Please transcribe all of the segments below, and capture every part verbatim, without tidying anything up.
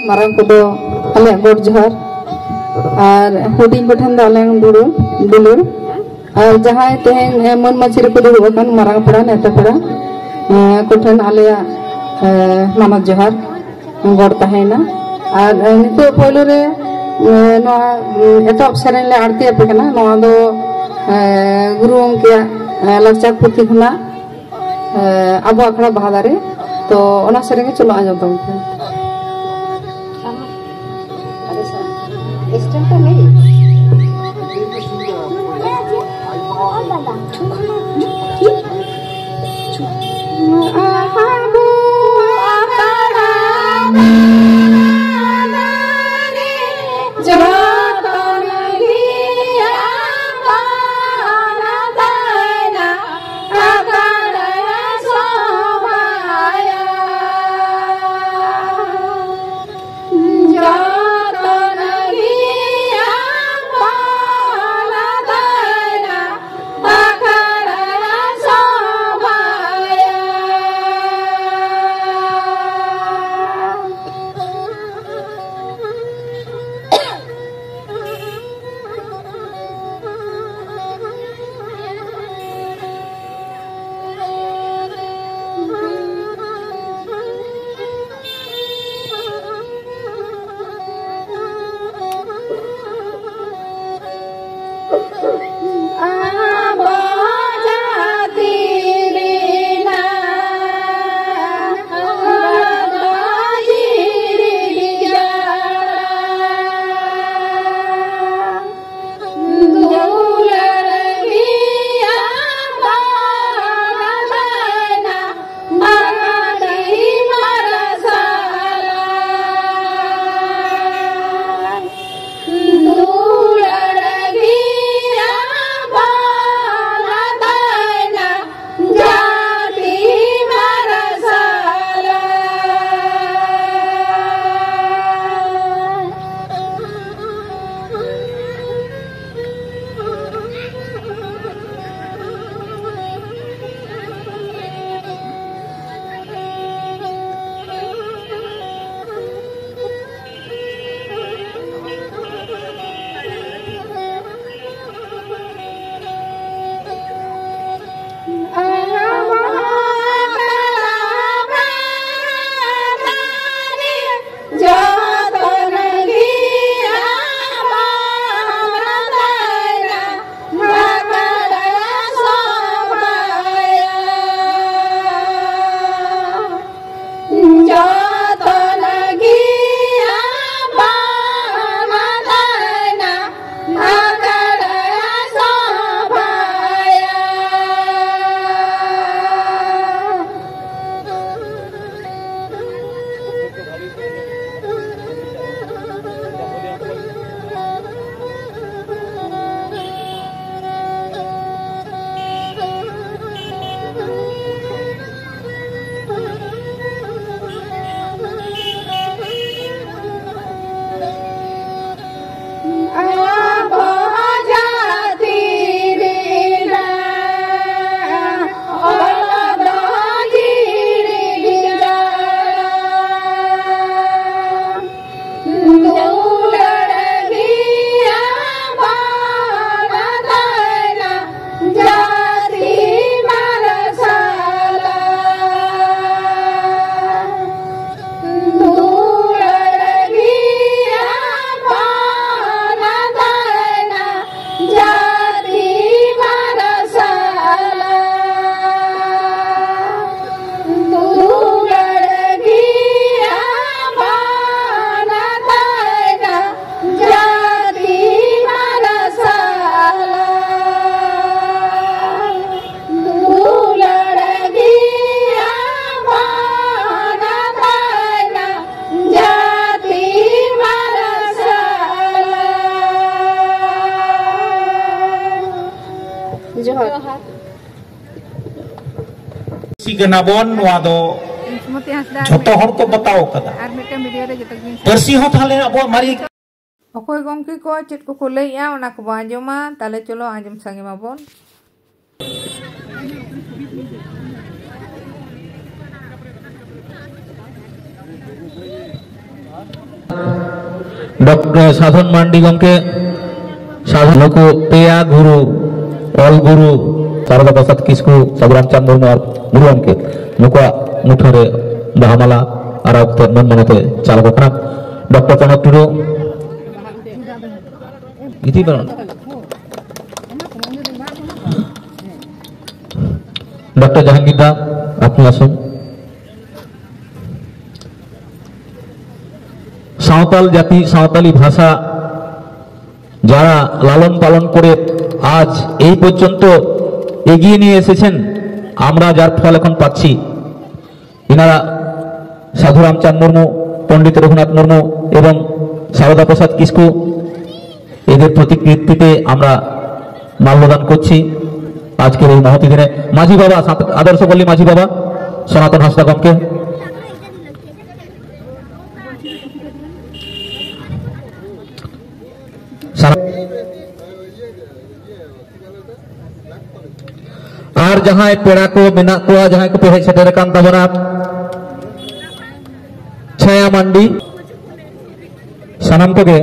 ᱢᱟᱨᱟᱝ ᱠᱚᱫᱚ ᱟᱞᱮᱭᱟᱜ ᱜᱚᱰ ᱡᱚᱦᱟᱨ, ᱟᱨ ᱦᱩᱰᱤᱧ ᱠᱚᱴᱷᱮᱱ ᱫᱚ ᱟᱞᱮᱭᱟᱜ ᱫᱩᱲᱩᱵ ᱫᱩᱞᱟᱹᱲ, ᱟᱨ ᱡᱟᱦᱟᱸᱭ ᱛᱮᱦᱮᱧ ᱢᱟᱹᱱ ᱢᱟᱹᱪᱤ ᱨᱮᱠᱚ ᱫᱩᱲᱩᱵ ᱟᱠᱟᱱ ᱢᱟᱨᱟᱝ ᱯᱮᱲᱟ, ᱱᱮᱣᱛᱟ ᱯᱮᱲᱟ, ᱮᱸ, ᱠᱚᱴᱷᱮᱱ ᱟᱞᱮᱭᱟᱜ, ᱮᱸ, ᱢᱟᱱᱚᱛ ᱡᱚᱦᱟᱨ ᱜᱚᱰ ᱛᱟᱦᱮᱸᱭᱮᱱᱟ᱾ ᱟᱨ, ᱮᱸ, ᱱᱤᱛᱚᱜ ᱯᱳᱭᱞᱳ ᱨᱮ, ᱮᱸ, ᱱᱚᱣᱟ, ᱮᱸ, ᱮᱛᱚᱦᱚᱵ ᱥᱮᱨᱮᱧ ᱞᱮ ᱟᱬᱛᱤ ᱟᱯᱮ ᱠᱟᱱᱟ᱾ ᱱᱚᱣᱟ ᱫᱚ, ᱮᱸ, ᱜᱩᱨᱩ ᱜᱚᱢᱠᱮᱭᱟᱜ, ᱮᱸ, ᱞᱟᱠᱪᱟᱨ ᱯᱩᱛᱷᱤ ᱠᱷᱚᱱᱟᱜ, ᱮᱸ, ᱟᱵᱚ ᱟᱠᱷᱲᱟ ᱵᱟᱦᱟ ᱫᱟᱨᱮ᱾ ᱛᱚ, ᱚᱱᱟ ᱥᱮᱨᱮᱧ ᱜᱮ ᱪᱚᱞᱚ ᱟᱸᱡᱚᱢ ᱛᱟᱵᱚᱱ ᱯᱮ᱾ ᱠᱟᱱᱟ ᱵᱚᱱ, ᱱᱚᱣᱟ ᱫᱚ ᱥᱩᱢᱚᱛᱤ ᱦᱟᱸᱥᱫᱟ ᱡᱷᱚᱛᱚ ᱦᱚᱲ ᱠᱚ ᱵᱟᱛᱟᱣ ᱠᱟᱫᱟ᱾ ᱟᱨ ᱢᱤᱫᱴᱟᱝ ᱵᱷᱤᱰᱤᱭᱳ ᱨᱮ ᱡᱚᱛᱚ ᱜᱮᱵᱤᱱ ᱯᱟᱹᱨᱥᱤ ᱦᱚᱸ ᱛᱟᱦᱞᱮ ᱟᱵᱚᱣᱟᱜ ᱢᱟᱨᱮ ᱚᱠᱚᱭ ᱜᱚᱢᱠᱮ ᱠᱚ ᱪᱮᱫ ᱠᱚᱠᱚ ᱞᱟᱹᱭᱮᱜᱼᱟ, ᱚᱱᱟ ᱠᱚᱵᱚ ᱟᱸᱡᱚᱢᱟ᱾ ᱛᱟᱦᱞᱮ ᱪᱚᱞᱚ ᱟᱸᱡᱚᱢ ᱥᱟᱸᱜᱮ ᱢᱟᱵᱚᱱ᱾ ᱰᱚᱠᱴᱚᱨ ᱥᱟᱫᱷᱚᱱ ᱢᱟᱱᱰᱤ ᱜᱚᱢᱠᱮ, ᱥᱟᱫᱷᱚᱱ ᱱᱩᱠᱩ ᱯᱮᱭᱟ ᱜᱩᱨᱩ, ᱚᱞ ᱜᱩᱨᱩ, ᱥᱟᱨᱚᱫᱟ ᱯᱨᱚᱥᱟᱫᱽ ᱠᱤᱥᱠᱩ, ᱥᱟᱹᱫᱷᱩ ᱨᱟᱢᱪᱟᱸᱫᱽ ᱢᱩᱨᱢᱩ ᱟᱨ ᱜᱩᱨᱩ ᱜᱚᱢᱠᱮ, ᱱᱩᱠᱩᱣᱟᱜ ᱢᱩᱴᱷᱟᱹᱱ ᱨᱮ ᱵᱟᱦᱟ ᱢᱟᱞᱟ ᱟᱨᱟᱣ ᱠᱟᱛᱮ ᱢᱟᱹᱱ ᱢᱟᱱᱚᱛ ᱮ ᱪᱟᱞ ᱟᱠᱚ ᱠᱟᱱᱟ᱾ ᱰᱚᱠᱴᱚᱨ ᱯᱨᱚᱱᱚᱵ ᱴᱩᱰᱩ, ᱜᱤᱛᱤᱡ ᱵᱮᱱ᱾ ᱰᱚᱠᱴᱚᱨ ᱡᱟᱦᱟᱝᱜᱤᱨ ᱫᱟ, ᱟᱯᱱᱤ ᱟᱥᱩᱱ᱾ সাঁওতাল জাতি, সাঁওতালি ভাষা যারা লালন পালন করে আজ এই পর্যন্ত এগিয়ে নিয়ে এসেছেন, আমরা যার ফল এখন পাচ্ছি। এনারা সাধু রামচাঁদ মুর্মু, পণ্ডিত রঘুনাথ মুর্মু এবং সারদা প্রসাদ কিস্কু, এদের প্রতিকৃতিতে আমরা মাল্যদান করছি আজকের এই মহতী দিনে। মাঝি বাবা, সাত-, আদর্শপল্লী মাঝি বাবা সনাতন হাঁসদা গমকে ᱥᱟᱨ-, ᱟᱨ ᱡᱟᱦᱟᱸᱭ ᱯᱮᱲᱟ ᱠᱚ ᱢᱮᱱᱟᱜ ᱠᱚᱣᱟ, ᱡᱟᱦᱟᱸᱭ ᱠᱚᱯᱮ ᱦᱮᱡ ᱥᱮᱴᱮᱨ ᱟᱠᱟᱱ ᱛᱟᱵᱚᱱᱟ, ᱪᱷᱟᱭᱟ ᱢᱟᱱᱰᱤ, ᱥᱟᱱᱟᱢ ᱠᱚᱜᱮ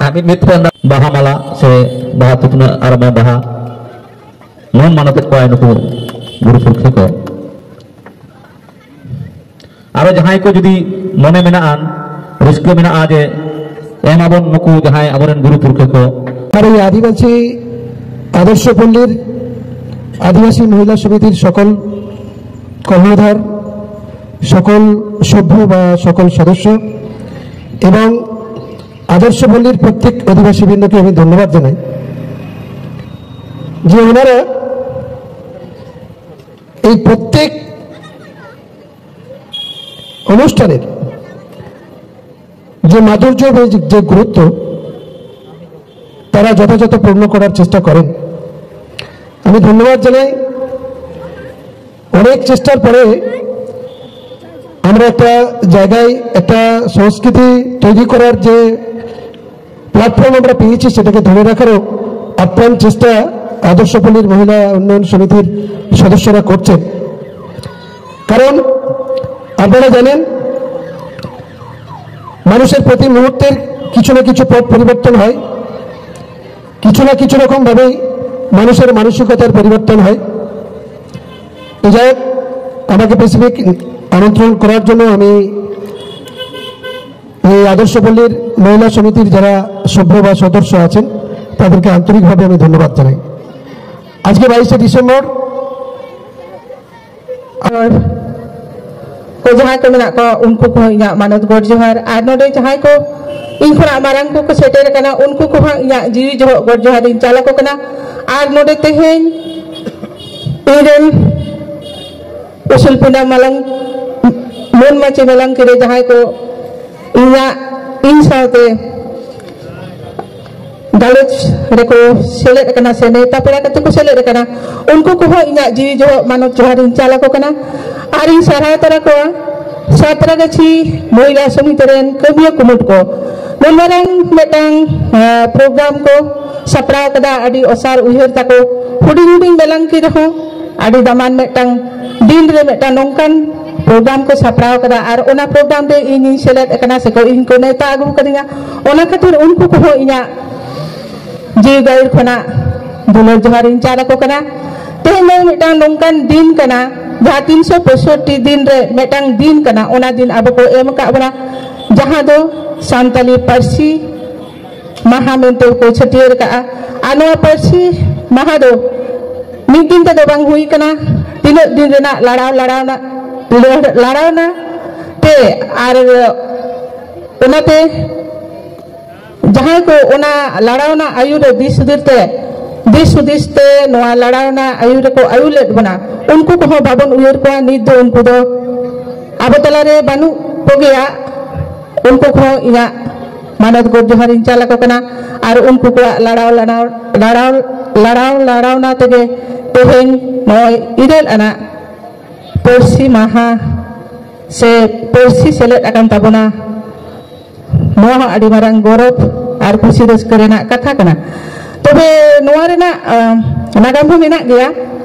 ᱟᱨ ᱢᱤᱫ ᱢᱤᱫ ᱛᱮ ᱵᱟᱦᱟ ᱢᱟᱞᱟ ᱥᱮ ᱵᱟᱦᱟ ᱛᱩᱯᱱᱟᱹ ᱟᱨ ᱵᱟᱦᱟ ᱢᱟᱹᱱ ᱢᱟᱱᱚᱛᱮᱫ ᱠᱚᱣᱟᱭ ᱱᱩᱠᱩ ᱜᱩᱨᱩ ᱯᱩᱨᱠᱷᱤ ᱠᱚ᱾ ᱟᱨᱚ ᱡᱟᱦᱟᱸᱭ ᱠᱚ ᱡᱩᱫᱤ ᱢᱚᱱᱮ ᱢᱮᱱᱟᱜᱼᱟ, ᱨᱟᱹᱥᱠᱟᱹ ᱢᱮᱱᱟᱜᱼᱟ ᱡᱮ ᱮᱢ ᱟᱵᱚᱱ ᱱᱩᱠᱩ ᱡᱟᱦᱟᱸᱭ ᱟᱵᱚᱨᱮᱱ ᱜᱩᱨᱩ ᱯᱩᱨᱠᱷᱤ ᱠᱚ᱾ ᱟᱨ ᱟᱹᱫᱤᱵᱟᱹᱥᱤ ᱟᱫᱚᱨᱥᱚ ᱯᱚᱞᱞᱤᱨ ᱟᱹᱫᱤᱵᱟᱹᱥᱤ ᱢᱚᱦᱤᱞᱟ ᱥᱚᱢᱤᱛᱤᱨ ᱥᱚᱠᱚᱞ ᱠᱚᱨᱱᱚᱫᱷᱟᱨ, সকল সভ্য বা সকল সদস্য এবং আদর্শপল্লীর প্রত্যেক অধিবাসীবৃন্দকে আমি ধন্যবাদ জানাই যে ওনারা এই প্রত্যেক অনুষ্ঠানের যে মাধুর্য এবং যে গুরুত্ব তারা যথাযথ পূর্ণ করার চেষ্টা করেন। আমি ধন্যবাদ জানাই। অনেক চেষ্টার পরে আমরা একটা জায়গায় একটা সংস্কৃতি তৈরি করার যে প্ল্যাটফর্ম আমরা পেয়েছি, সেটাকে ধরে রাখারও আপ্রাণ চেষ্টা আদর্শপল্লীর মহিলা উন্নয়ন সমিতির সদস্যরা করছেন। কারণ আপনারা জানেন, মানুষের প্রতি মুহূর্তের কিছু না কিছু পথ পরিবর্তন হয়, কিছু না কিছু রকমভাবেই মানুষের মানসিকতার পরিবর্তন হয়। তো যাই হোক, আমাকে স্পেসিফিক আমন্ত্রণ করার জন্য আমি এই আদর্শপল্লীর মহিলা সমিতির যারা সভ্য বা সদস্য আছেন, তাদেরকে আন্তরিকভাবে আমি ধন্যবাদ জানাই। আজকে বাইশে ডিসেম্বর। ᱟᱨ ᱠᱚ ᱡᱟᱦᱟᱸᱭ ᱠᱚ ᱢᱮᱱᱟᱜ ᱠᱚᱣᱟ, ᱩᱱᱠᱩ ᱠᱚᱦᱚᱸ ᱤᱧᱟᱹᱜ ᱢᱟᱱᱚᱛ ᱜᱚᱰ ᱡᱚᱦᱟᱨ᱾ ᱟᱨ ᱱᱚᱰᱮ ᱡᱟᱦᱟᱸᱭ ᱠᱚ ᱤᱧ ᱠᱷᱚᱱᱟᱜ ᱢᱟᱨᱟᱝ ᱠᱚᱠᱚ ᱥᱮᱴᱮᱨ ᱟᱠᱟᱱᱟ, ᱩᱱᱠᱩ ᱠᱚᱦᱚᱸ ᱤᱧᱟᱹᱜ ᱡᱤᱣᱤ ᱡᱚᱦᱚᱜ ᱜᱚᱰ ᱡᱚᱦᱟᱨ ᱤᱧ ᱪᱟᱞ ᱟᱠᱚ ᱠᱟᱱᱟ᱾ ᱟᱨ ᱱᱚᱰᱮ ᱛᱮᱦᱮᱧ ᱤᱧᱨᱮᱱ ᱩᱥᱩᱞ ᱯᱤᱸᱰᱟ ᱢᱟᱞᱟᱝ, ᱢᱟᱹᱱ ᱢᱟᱹᱪᱤ ᱢᱟᱞᱟᱝ ᱠᱤᱨᱟᱹ ᱡᱟᱦᱟᱸᱭ ᱠᱚ ᱤᱧᱟᱹᱜ, ᱤᱧ ᱥᱟᱶᱛᱮ ᱜᱟᱞᱚᱪ ᱨᱮᱠᱚ ᱥᱮᱞᱮᱫ ᱟᱠᱟᱱᱟ ᱥᱮ ᱱᱮᱣᱛᱟ ᱯᱮᱲᱟ ᱠᱟᱛᱮ ᱠᱚ ᱥᱮᱞᱮᱫ ᱟᱠᱟᱱᱟ, ᱩᱱᱠᱩ ᱠᱚᱦᱚᱸ ᱤᱧᱟᱹᱜ ᱡᱤᱣᱤ ᱡᱚᱦᱚᱜ ᱢᱟᱱᱚᱛ ᱡᱚᱦᱟᱨ ᱤᱧ ᱪᱟᱞ ᱟᱠᱚ ᱠᱟᱱᱟ᱾ ᱟᱨ ᱤᱧ ᱥᱟᱨᱦᱟᱣ ᱛᱟᱨᱟ ᱠᱚᱣᱟ ᱥᱟᱛᱨᱟᱜᱟᱪᱷᱤ ᱢᱚᱦᱤᱞᱟ ᱥᱚᱢᱤᱛᱤ ᱨᱮᱱ ᱠᱟᱹᱢᱤᱭᱟᱹ ᱠᱩᱢᱩᱴ ᱠᱚ᱾ ᱱᱩᱱ ᱢᱟᱨᱟᱝ ᱢᱤᱫᱴᱟᱝ, ᱮ, ᱯᱨᱳᱜᱨᱟᱢ ᱠᱚ ᱥᱟᱯᱲᱟᱣ ᱠᱟᱫᱟ, ᱟᱹᱰᱤ ᱚᱥᱟᱨ ᱩᱭᱦᱟᱹᱨ ᱛᱟᱠᱚ᱾ ᱦᱩᱰᱤᱧ ᱦᱩᱰᱤᱧ ᱵᱮᱞᱟᱝᱠᱤ ᱨᱮᱦᱚᱸ ᱟᱹᱰᱤ ᱫᱟᱢᱟᱱ ᱢᱤᱫᱴᱟᱝ ᱫᱤᱱ ᱨᱮ ᱢᱤᱫᱴᱟᱝ ᱱᱚᱝᱠᱟᱱ ᱯᱨᱳᱜᱨᱟᱢ ᱠᱚ ᱥᱟᱯᱲᱟᱣ ᱠᱟᱫᱟ, ᱟᱨ ᱚᱱᱟ ᱯᱨᱳᱜᱨᱟᱢ ᱨᱮ ᱤᱧᱤᱧ ᱥᱮᱞᱮᱫ ᱟᱠᱟᱱᱟ ᱥᱮᱠᱚ ᱤᱧ ᱠᱚ ᱱᱮᱣᱛᱟ ᱟᱹᱜᱩ ᱠᱟᱫᱤᱧᱟ᱾ ᱚᱱᱟ ᱠᱷᱟᱹᱛᱤᱨ ᱩᱱᱠᱩ ᱠᱚᱦᱚᱸ ᱤᱧᱟᱹᱜ ᱡᱤᱣᱤ ᱜᱟᱹᱦᱤᱨ ᱠᱷᱚᱱᱟᱜ ᱫᱩᱞᱟᱹᱲ ᱡᱚᱦᱟᱨ ᱤᱧ ᱪᱟᱞ ᱟᱠᱚ ᱠᱟᱱᱟ᱾ ᱛᱮᱦᱮᱧ ᱫᱚ ᱢᱤᱫᱴᱟᱝ ᱱᱚᱝᱠᱟᱱ ᱫᱤᱱ ᱠᱟᱱᱟ, ᱡᱟᱦᱟᱸ ᱛᱤᱱᱥᱚ ᱯᱚᱸᱭᱥᱚᱴᱴᱤ ᱫᱤᱱ ᱨᱮ ᱢᱤᱫᱴᱟᱝ ᱫᱤᱱ ᱠᱟᱱᱟ, ᱚᱱᱟ ᱫᱤᱱ ᱟᱵᱚ ᱠᱚ ᱮᱢ ᱟᱠᱟᱫ ᱵᱚᱱᱟ, ᱡᱟᱦᱟᱸ ᱫᱚ ᱥᱟᱱᱛᱟᱞᱤ ᱯᱟᱹᱨᱥᱤ ᱢᱟᱦᱟ ᱢᱮᱱᱛᱮ ᱠᱚ ᱪᱷᱟᱹᱴᱭᱟᱹᱨ ᱟᱠᱟᱫᱼᱟ᱾ ᱟᱨ ᱱᱚᱣᱟ ᱯᱟᱹᱨᱥᱤ ᱢᱟᱦᱟ ᱫᱚ ᱢᱤᱫ ᱫᱤᱱ ᱛᱮᱫᱚ ᱵᱟᱝ ᱦᱩᱭ ᱠᱟᱱᱟ, ᱛᱤᱱᱟᱹᱜ ᱫᱤᱱ ᱨᱮᱱᱟᱜ ᱞᱟᱲᱟᱣ ᱞᱟᱲᱟᱣᱱᱟ, ᱞᱟᱲᱟᱣᱱᱟ ᱛᱮ, ᱟᱨ ᱚᱱᱟᱛᱮ ᱡᱟᱦᱟᱸᱭ ᱠᱚ ᱚᱱᱟ ᱞᱟᱲᱟᱣᱱᱟ ᱟᱹᱭᱩᱨ ᱨᱮ ᱫᱤᱥ ᱦᱩᱫᱤᱥ ᱛᱮ, ᱫᱤᱥ ᱦᱩᱫᱤᱥ ᱛᱮ ᱱᱚᱣᱟ ᱞᱟᱲᱟᱣᱱᱟ ᱟᱹᱭᱩᱨ ᱨᱮᱠᱚ ᱟᱹᱭᱩᱨ ᱞᱮᱫ ᱵᱚᱱᱟ, ᱩᱱᱠᱩ ᱠᱚᱦᱚᱸ ᱵᱟᱵᱚᱱ ᱩᱭᱦᱟᱹᱨ ᱠᱚᱣᱟ᱾ ᱱᱤᱛ ᱫᱚ ᱩᱱᱠᱩ ᱫᱚ ᱟᱵᱚ ᱛᱟᱞᱟᱨᱮ ᱵᱟᱹᱱᱩᱜ ᱠᱚᱜᱮᱭᱟ᱾ ᱩᱱᱠᱩ ᱠᱚᱦᱚᱸ ᱤᱧᱟᱹᱜ ᱢᱟᱱᱚᱛ ᱜᱚᱰ ᱡᱚᱦᱟᱨᱤᱧ ᱪᱟᱞ ᱟᱠᱚ ᱠᱟᱱᱟ᱾ ᱟᱨ ᱩᱱᱠᱩ ᱠᱚᱣᱟᱜ ᱞᱟᱲᱟᱣ ᱞᱟᱲᱟᱣ ᱞᱟᱲᱟᱣ ᱞᱟᱲᱟᱣ ᱞᱟᱲᱟᱣᱱᱟ ᱛᱮᱜᱮ ᱛᱮᱦᱮᱧ ᱱᱚᱜᱼᱚᱭ ᱤᱨᱟᱹᱞ ᱟᱱᱟᱜ ᱯᱟᱹᱨᱥᱤ ᱢᱟᱦᱟ ᱥᱮ ᱯᱟᱹᱨᱥᱤ ᱥᱮᱞᱮᱫ ᱟᱠᱟᱱ ᱛᱟᱵᱚᱱᱟ᱾ ᱱᱚᱣᱟ ᱦᱚᱸ ᱟᱹᱰᱤ ᱢᱟᱨᱟᱝ ᱜᱚᱨᱚᱵᱽ ᱟᱨ ᱠᱩᱥᱤ ᱨᱟᱹᱥᱠᱟᱹ ᱨᱮᱱᱟᱜ ᱠᱟᱛᱷᱟ ᱠᱟᱱᱟ᱾ ᱛᱚᱵᱮ ᱱᱚᱣᱟ ᱨᱮᱱᱟᱜ, ᱟᱸ, ᱱᱟᱜᱟᱢ ᱦᱚᱸ ᱢᱮᱱᱟᱜ ᱜᱮᱭᱟ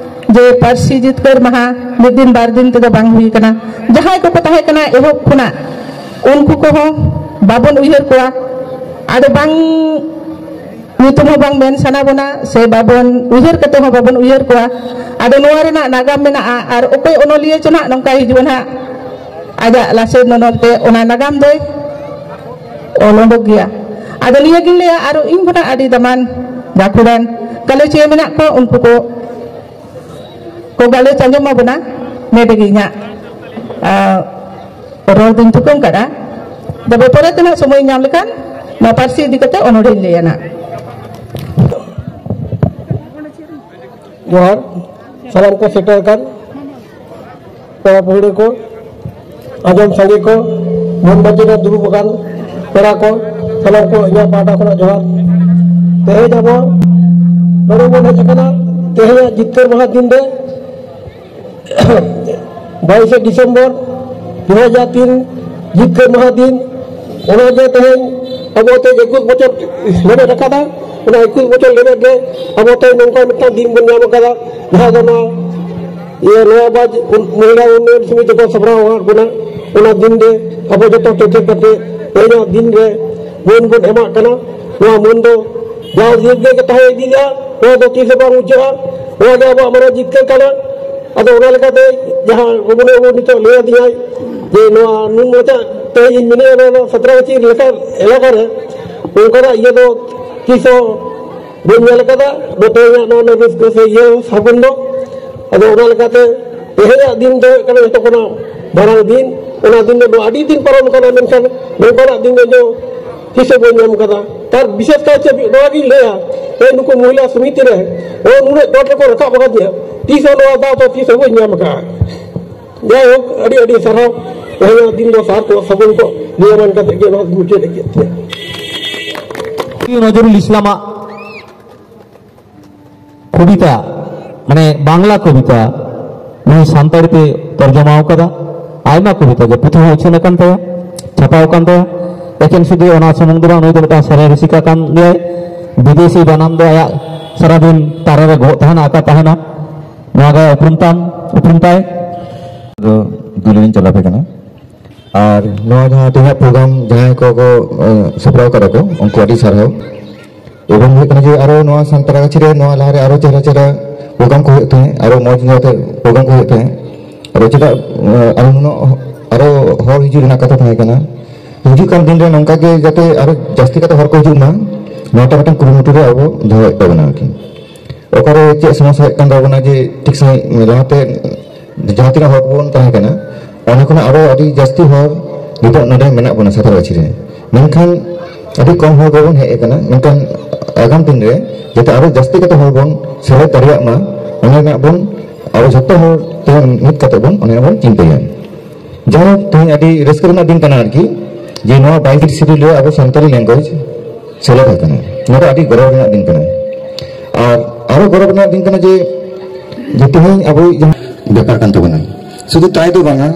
ᱡᱮ ᱯᱟᱹᱨᱥᱤ ᱡᱤᱛᱠᱟᱹᱨ ᱢᱟᱦᱟ ᱢᱤᱫ ᱫᱤᱱ ᱵᱟᱨ ᱫᱤᱱ ᱛᱮᱫᱚ ᱵᱟᱝ ᱦᱩᱭ ᱠᱟᱱᱟ᱾ ᱡᱟᱦᱟᱸᱭ ᱠᱚᱠᱚ ᱛᱟᱦᱮᱸ ᱠᱟᱱᱟ ᱮᱦᱚᱵ ᱠᱷᱚᱱᱟᱜ, ᱩᱱᱠᱩ ᱠᱚᱦᱚᱸ ᱵᱟᱵᱚᱱ ᱩᱭᱦᱟᱹᱨ ᱠᱚᱣᱟ᱾ ᱟᱫᱚ ᱵᱟᱝ, ᱧᱩᱛᱩᱢ ᱦᱚᱸ ᱵᱟᱝ ᱢᱮᱱ ᱥᱟᱱᱟ ᱵᱚᱱᱟ, ᱥᱮ ᱵᱟᱵᱚᱱ ᱩᱭᱦᱟᱹᱨ ᱠᱟᱛᱮ ᱦᱚᱸ ᱵᱟᱵᱚᱱ ᱩᱭᱦᱟᱹᱨ ᱠᱚᱣᱟ᱾ ᱟᱫᱚ ᱱᱚᱣᱟ ᱨᱮᱱᱟᱜ ᱱᱟᱜᱟᱢ ᱢᱮᱱᱟᱜᱼᱟ, ᱟᱨ ᱚᱠᱚᱭ ᱚᱱᱚᱞᱤᱭᱟᱹ ᱪᱚ ᱱᱟᱜ ᱱᱚᱝᱠᱟ ᱦᱤᱡᱩᱜᱼᱟ ᱱᱟᱜ, ᱟᱡᱟᱜ ᱞᱟᱥᱮᱨ ᱱᱚᱱᱚᱞ ᱛᱮ ᱚᱱᱟ ᱱᱟᱜᱟᱢ ᱫᱚᱭ ᱚᱞ ᱩᱰᱩᱠ ᱜᱮᱭᱟ᱾ ᱟᱫᱚ ᱱᱤᱭᱟᱹ ᱜᱤᱧ ᱞᱟᱹᱭᱟ, ᱟᱨᱚ ᱤᱧ ᱠᱷᱚᱱᱟᱜ ᱟᱹᱰᱤ ᱫᱟᱢᱟᱱ ᱜᱟᱹᱠᱷᱩᱲᱟᱱ ᱜᱟᱞᱚᱪᱤᱭᱟᱹ ᱢᱮᱱᱟᱜ ᱠᱚᱣᱟ, ᱩᱱᱠᱩ ᱠᱚ, ᱠᱚ ᱜᱟᱞᱚᱪ ᱟᱸᱡᱚᱢ ᱟᱵᱚᱱᱟ᱾ ᱱᱚᱰᱮ ᱜᱮ ᱤᱧᱟᱹᱜ, ᱟ, ᱨᱚᱲ ᱫᱩᱧ ᱛᱷᱩᱠᱟᱹᱢ ᱠᱟᱫᱟ᱾ ᱛᱚᱵᱮ ᱯᱚᱨᱮ ᱛᱮ ᱱᱟᱜ ᱥᱚᱢᱚᱭ ᱧᱟᱢ ᱞᱮᱠᱷᱟᱱ ᱱᱚᱣᱟ ᱯᱟᱹᱨᱥᱤ ᱤᱫᱤ ᱠᱟᱛᱮ ᱚᱱᱚᱬᱦᱮᱧ ᱞᱟᱹᱭᱟ ᱱᱟᱜ᱾ ᱡᱚᱦᱟᱨ᱾ ᱥᱟᱱᱟᱢ ᱠᱚ ᱥᱮᱴᱮᱨ ᱟᱠᱟᱱ ᱯᱮᱲᱟ ᱯᱟᱹᱦᱲᱟᱹ ᱠᱚ, ᱟᱸᱡᱚᱢ ᱥᱟᱸᱜᱮ ᱠᱚ, ᱢᱚᱱ ᱢᱟᱹᱡᱷᱤ ᱨᱮ ᱫᱩᱲᱩᱵ ᱟᱠᱟᱱ ᱯᱮᱲᱟ ᱠᱚ, ᱥᱟᱱᱟᱢ ᱠᱚ ᱤᱧᱟᱹᱜ ᱯᱟᱦᱴᱟ ᱠᱷᱚᱱᱟᱜ ᱡᱚᱦᱟᱨ᱾ ᱛᱮᱦᱮᱧ ᱟᱵᱚ ᱱᱚᱰᱮ ᱵᱚᱱ ᱦᱮᱡ ᱟᱠᱟᱱᱟ ᱛᱮᱦᱮᱧᱟᱜ ᱡᱤᱛᱠᱟᱹᱨ ᱢᱟᱦᱟ ᱫᱤᱱ ᱨᱮ, ᱵᱟᱭᱤᱥᱮ ᱰᱤᱥᱮᱢᱵᱚᱨ ᱫᱩ ᱦᱟᱡᱟᱨ ᱛᱤᱱ, ᱡᱤᱛᱠᱟᱹᱨ ᱢᱟᱦᱟ ᱫᱤᱱ᱾ ᱚᱱᱟᱜᱮ ᱛᱮᱦᱮᱧ ᱟᱵᱚ ᱛᱮ ᱮᱠᱩᱥ ᱵᱚᱪᱷᱚᱨ ᱞᱮᱵᱮᱫ ᱟᱠᱟᱫᱟ᱾ ᱚᱱᱟ ᱮᱠᱩᱥ ᱵᱚᱪᱷᱚᱨ ᱞᱮᱵᱮᱫ ᱨᱮ ᱟᱵᱚ ᱛᱮ ᱱᱚᱝᱠᱟ ᱢᱤᱫᱴᱟᱝ ᱫᱤᱱ ᱵᱚᱱ ᱧᱟᱢ ᱟᱠᱟᱫᱟ, ᱡᱟᱦᱟᱸ ᱫᱚ ᱱᱚᱣᱟ ᱤᱭᱟᱹ ᱱᱚᱣᱟ ᱵᱟᱡ ᱢᱚᱦᱤᱞᱟ ᱩᱱᱱᱚᱭᱚᱱ ᱥᱚᱢᱤᱛᱤ ᱠᱚ ᱥᱟᱯᱲᱟᱣ ᱟᱠᱟᱫ ᱵᱚᱱᱟ᱾ ᱚᱱᱟ ᱫᱤᱱ ᱨᱮ ᱟᱵᱚ ᱡᱚᱛᱚ ᱴᱷᱮᱱ ᱠᱟᱛᱮ ᱛᱮᱦᱮᱧᱟᱜ ᱫᱤᱱ ᱨᱮ ᱢᱟᱹᱱ ᱵᱚᱱ ᱮᱢᱟᱜ ᱠᱟᱱᱟ᱾ ᱱᱚᱣᱟ ᱢᱟᱹᱱ ᱫᱚ ᱡᱟᱣ ᱡᱩᱜᱽ ᱜᱮ ᱛᱟᱦᱮᱸ ᱤᱫᱤᱜᱼᱟ, ᱱᱚᱣᱟ ᱫᱚ ᱛᱤᱥ ᱦᱚᱸ ᱵᱟᱝ ᱢᱩᱪᱟᱹᱫᱼᱟ᱾ ᱱᱚᱣᱟ ᱜᱮ ᱟᱵᱚᱣᱟᱜ ᱢᱟᱨᱟᱝ ᱡᱤᱛᱠᱟᱹᱨ ᱠᱟᱱᱟ᱾ ᱟᱫᱚ ᱚᱱᱟ ᱞᱮᱠᱟᱛᱮ ᱡᱟᱦᱟᱸ ᱵᱟᱹᱵᱩ ᱱᱤᱛᱚᱜ ᱞᱟᱹᱭ ᱟᱹᱫᱤᱧᱟᱭ ᱡᱮ ᱱᱚᱣᱟ ᱱᱩᱱ ᱢᱚᱪᱟ ᱛᱮᱦᱮᱧ ᱤᱧ ᱢᱮᱱᱮᱫᱼᱟ, ᱱᱚᱣᱟ ᱥᱟᱛᱨᱟᱜᱟᱪᱷᱤ ᱞᱮᱠᱟ ᱮᱞᱟᱠᱟ ᱨᱮ ᱱᱚᱝᱠᱟᱱᱟᱜ ᱤᱭᱟᱹ ᱫᱚ ᱛᱤᱥ ᱦᱚᱸ ᱵᱟᱹᱧ ᱧᱮᱞ ᱟᱠᱟᱫᱟ᱾ ᱱᱚᱛᱮ ᱤᱧᱟᱹᱜ ᱱᱚᱣᱟ ᱨᱟᱹᱥᱠᱟᱹ ᱥᱮ ᱤᱭᱟᱹ ᱥᱟᱹᱜᱩᱱ ᱫᱚ᱾ ᱟᱫᱚ ᱚᱱᱟ ᱞᱮᱠᱟᱛᱮ ᱛᱮᱦᱮᱧᱟᱜ ᱫᱤᱱ ᱫᱚ ᱦᱩᱭᱩᱜ ᱠᱟᱱᱟ ᱡᱚᱛᱚ ᱠᱷᱚᱱᱟᱜ ᱢᱟᱨᱟᱝ ᱫᱤᱱ᱾ ᱚᱱᱟ ᱫᱤᱱ ᱫᱚ ᱟᱹᱰᱤ ᱫᱤᱱ ᱯᱟᱨᱚᱢ ᱟᱠᱟᱱᱟ, ᱢᱮᱱᱠᱷᱟᱱ ᱱᱚᱝᱠᱟᱱᱟᱜ ᱫᱤᱱ ᱫᱚ ᱤᱧ ᱫᱚ ᱛᱤᱥ ᱦᱚᱸ ᱵᱟᱹᱧ ᱧᱟᱢ ᱟᱠᱟᱫᱟ᱾ ᱛᱟᱨ ᱵᱤᱥᱮᱥ ᱠᱟᱭᱛᱮ ᱱᱚᱣᱟ ᱜᱤᱧ ᱞᱟᱹᱭᱟ, ᱛᱮᱦᱮᱧ ᱱᱩᱠᱩ ᱢᱚᱦᱤᱞᱟ ᱥᱚᱢᱤᱛᱤ ᱨᱮ ᱱᱚᱜᱼᱚᱭ ᱱᱩᱱᱟᱹᱜ ᱪᱚᱴ ᱨᱮᱠᱚ ᱨᱟᱠᱟᱵ ᱟᱠᱟᱫᱤᱧᱟ, ᱛᱤᱥ ᱦᱚᱸ ᱱᱚᱣᱟ ᱫᱟᱣ ᱫᱚ ᱛᱤᱥ ᱦᱚᱸ ᱵᱟᱹᱧ ᱧᱟᱢ ᱟᱠᱟᱫᱼᱟ᱾ ᱡᱟᱭᱦᱳᱠ, ᱟᱹᱰᱤ ᱟᱹᱰᱤ ᱥᱟᱨᱦᱟᱣ᱾ ᱛᱮᱦᱮᱧᱟᱜ ᱫᱤᱱ ᱫᱚ ᱥᱟᱨ ᱠᱚ ᱥᱟᱹᱜᱩᱱ ᱠᱚ ᱱᱤᱭᱟᱹ ᱢᱮᱱ ᱠᱟᱛᱮ ᱜᱮ ᱱᱚᱣᱟ ᱫᱚᱧ ᱢᱩᱪᱟᱹᱫ ᱠᱮᱫ ᱛᱤᱧᱟ᱾ ᱱᱚᱡᱨᱩᱞ ᱤᱥᱞᱟᱢᱟᱜ ᱠᱚᱵᱤᱛᱟ, ᱢᱟᱱᱮ ᱵᱟᱝᱞᱟ ᱠᱚᱵᱤᱛᱟ, ᱱᱩᱭ ᱥᱟᱱᱛᱟᱲᱤ ᱛᱮ ᱛᱚᱨᱡᱚᱢᱟ ᱟᱠᱟᱫᱟ᱾ ᱟᱭᱢᱟ ᱠᱚᱵᱤᱛᱟ ᱜᱮ ᱯᱩᱛᱷᱤ ᱦᱚᱸ ᱩᱪᱷᱟᱹᱱ ᱟᱠᱟᱱ ᱛᱟᱭᱟ, ᱪᱷᱟᱯᱟᱣ ᱟᱠᱟᱱ ᱛᱟᱭᱟ᱾ ᱮᱠᱮᱱ ᱥᱩᱫᱷᱩ ᱚᱱᱟ ᱥᱩᱢᱩᱝ ᱫᱚ ᱵᱟᱝ, ᱱᱩᱭ ᱫᱚ ᱢᱤᱫᱴᱟᱝ ᱥᱮᱨᱮᱧ ᱨᱩᱥᱤᱠᱟ ᱠᱟᱱ ᱜᱮᱭᱟᱭ᱾ ᱵᱤᱫᱮᱥᱤ ᱵᱟᱱᱟᱢ ᱫᱚ ᱟᱭᱟᱜ ᱥᱟᱨᱟᱫᱤᱱ ᱛᱟᱨᱟ ᱨᱮ ᱜᱚᱜ ᱛᱟᱦᱮᱱᱟ, ᱟᱠᱟ ᱛᱟᱦᱮᱱᱟ᱾ ᱱᱚᱣᱟ ᱜᱮ ᱩᱯᱨᱩᱢ ᱛᱟᱢ, ᱩᱯᱨᱩᱢ ᱛᱟᱭ᱾ ᱫᱚ ᱫᱩᱞᱟᱹᱲᱤᱧ ᱪᱟᱞᱟᱯᱮ ᱠᱟᱱᱟ᱾ ᱟᱨ ᱱᱚᱣᱟ ᱡᱟᱦᱟᱸ ᱛᱮᱦᱮᱧᱟᱜ ᱯᱨᱳᱜᱨᱟᱢ ᱡᱟᱦᱟᱸᱭ ᱠᱚᱠᱚ, ᱮ, ᱥᱟᱯᱲᱟᱣ ᱠᱟᱫᱟ ᱠᱚ, ᱩᱱᱠᱩ ᱟᱹᱰᱤ ᱥᱟᱨᱦᱟᱣ᱾ ᱮᱵᱚᱝ ᱦᱩᱭᱩᱜ ᱠᱟᱱᱟ ᱡᱮ ᱟᱨᱚ ᱱᱚᱣᱟ ᱥᱟᱱᱛᱟᱲᱟᱜᱟᱪᱷᱤ ᱨᱮ ᱱᱚᱣᱟ ᱞᱟᱦᱟᱨᱮ ᱟᱨᱚ ᱪᱮᱦᱨᱟ ᱪᱮᱦᱨᱟ ᱯᱨᱳᱜᱨᱟᱢ ᱠᱚ ᱦᱩᱭᱩᱜ ᱛᱟᱦᱮᱸᱫ, ᱟᱨᱚ ᱢᱚᱡᱽ ᱧᱚᱜ ᱛᱮ ᱯᱨᱳᱜᱨᱟᱢ ᱠᱚ ᱦᱩᱭᱩᱜ ᱛᱟᱦᱮᱸᱫ᱾ ᱟᱨᱚ ᱪᱮᱫᱟᱜ, ᱮ, ᱟᱨᱚ ᱱᱩᱱᱟᱹᱜ ᱟᱨᱚ ᱦᱚᱲ ᱦᱤᱡᱩᱜ ᱨᱮᱱᱟᱜ ᱠᱟᱛᱷᱟ ᱛᱟᱦᱮᱸ ᱠᱟᱱᱟ? ᱦᱤᱡᱩᱜ ᱠᱟᱱ ᱫᱤᱱ ᱨᱮ ᱱᱚᱝᱠᱟ ᱜᱮ ᱡᱟᱛᱮ ᱟᱨᱚ ᱡᱟᱹᱥᱛᱤ ᱠᱟᱛᱮ ᱦᱚᱲ ᱠᱚ ᱦᱤᱡᱩᱜ ᱢᱟ, ᱱᱚᱣᱟᱴᱟᱜ ᱢᱤᱫᱴᱟᱝ ᱠᱩᱨᱩᱢᱩᱴᱩ ᱨᱮ ᱟᱵᱚ ᱫᱚᱦᱚᱭᱮᱫ ᱛᱟᱵᱚᱱᱟ ᱟᱨᱠᱤ᱾ ᱚᱠᱟᱨᱮ ᱪᱮᱫ ᱥᱚᱢᱚᱥᱥᱟ ᱦᱩᱭᱩᱜ ᱠᱟᱱ ᱛᱟᱵᱚᱱᱟ ᱡᱮ ᱴᱷᱤᱠ ᱥᱟᱺᱦᱤᱡ ᱞᱟᱦᱟᱛᱮ ᱡᱟᱦᱟᱸ ᱛᱤᱱᱟᱹᱜ ᱦᱚᱲ ᱠᱚᱵᱚᱱ ᱛᱟᱦᱮᱸ ᱠᱟᱱᱟ, ᱚᱱᱟ ᱠᱷᱚᱱᱟᱜ ᱟᱨᱚ ᱟᱹᱰᱤ ᱡᱟᱹᱥᱛᱤ ᱦᱚᱲ ᱱᱤᱛᱚᱜ ᱱᱚᱰᱮ ᱢᱮᱱᱟᱜ ᱵᱚᱱᱟ ᱥᱟᱱᱛᱟᱲ ᱜᱟᱹᱪᱷᱤ ᱨᱮ᱾ ᱢᱮᱱᱠᱷᱟᱱ ᱟᱹᱰᱤ ᱠᱚᱢ ᱦᱚᱲ ᱜᱮᱵᱚᱱ ᱦᱮᱡ ᱟᱠᱟᱱᱟ, ᱢᱮᱱᱠᱷᱟᱱ ᱟᱜᱟᱢ ᱫᱤᱱ ᱨᱮ ᱡᱟᱛᱮ ᱟᱨᱚ ᱡᱟᱹᱥᱛᱤ ᱠᱟᱛᱮ ᱦᱚᱲ ᱵᱚᱱ ᱥᱮᱞᱮᱫ ᱫᱟᱲᱮᱭᱟᱜ ᱢᱟ, ᱚᱱᱟ ᱨᱮᱱᱟᱜ ᱵᱚᱱ ᱟᱵᱚ ᱡᱷᱚᱛᱚ ᱦᱚᱲ ᱛᱮ ᱢᱤᱫ ᱠᱟᱛᱮ ᱵᱚᱱ ᱚᱱᱟ ᱵᱚᱱ ᱪᱤᱱᱛᱟᱹᱭᱟ᱾ ᱡᱟᱭᱦᱳᱠ, ᱛᱮᱦᱮᱧ ᱟᱹᱰᱤ ᱨᱟᱹᱥᱠᱟᱹ ᱨᱮᱱᱟᱜ ᱫᱤᱱ ᱠᱟᱱᱟ ᱟᱨᱠᱤ, ᱡᱮ ᱱᱚᱣᱟ ᱵᱟᱭᱤᱥ ᱥᱤᱰᱩᱞ ᱨᱮ ᱟᱵᱚ ᱥᱟᱱᱛᱟᱲᱤ ᱞᱮᱝᱜᱩᱭᱮᱡᱽ ᱥᱮᱞᱮᱫ ᱟᱠᱟᱱᱟ᱾ ᱱᱚᱣᱟ ᱫᱚ ᱟᱹᱰᱤ ᱜᱚᱨᱚᱵᱽ ᱨᱮᱱᱟᱜ ᱫᱤᱱ ᱠᱟᱱᱟ᱾ ᱟᱨ ᱟᱨᱚ ᱜᱚᱨᱚᱵᱽ ᱨᱮᱱᱟᱜ ᱫᱤᱱ ᱠᱟᱱᱟ ᱡᱮ, ᱡᱮ ᱛᱮᱦᱮᱧ ᱟᱵᱚ ᱡᱟᱦᱟᱸ ᱵᱮᱯᱟᱨ ᱠᱟᱱ ᱛᱟᱵᱚᱱᱟ, ᱥᱩᱫᱷᱩ ᱛᱟᱭ ᱫᱚ ᱵᱟᱝᱟ,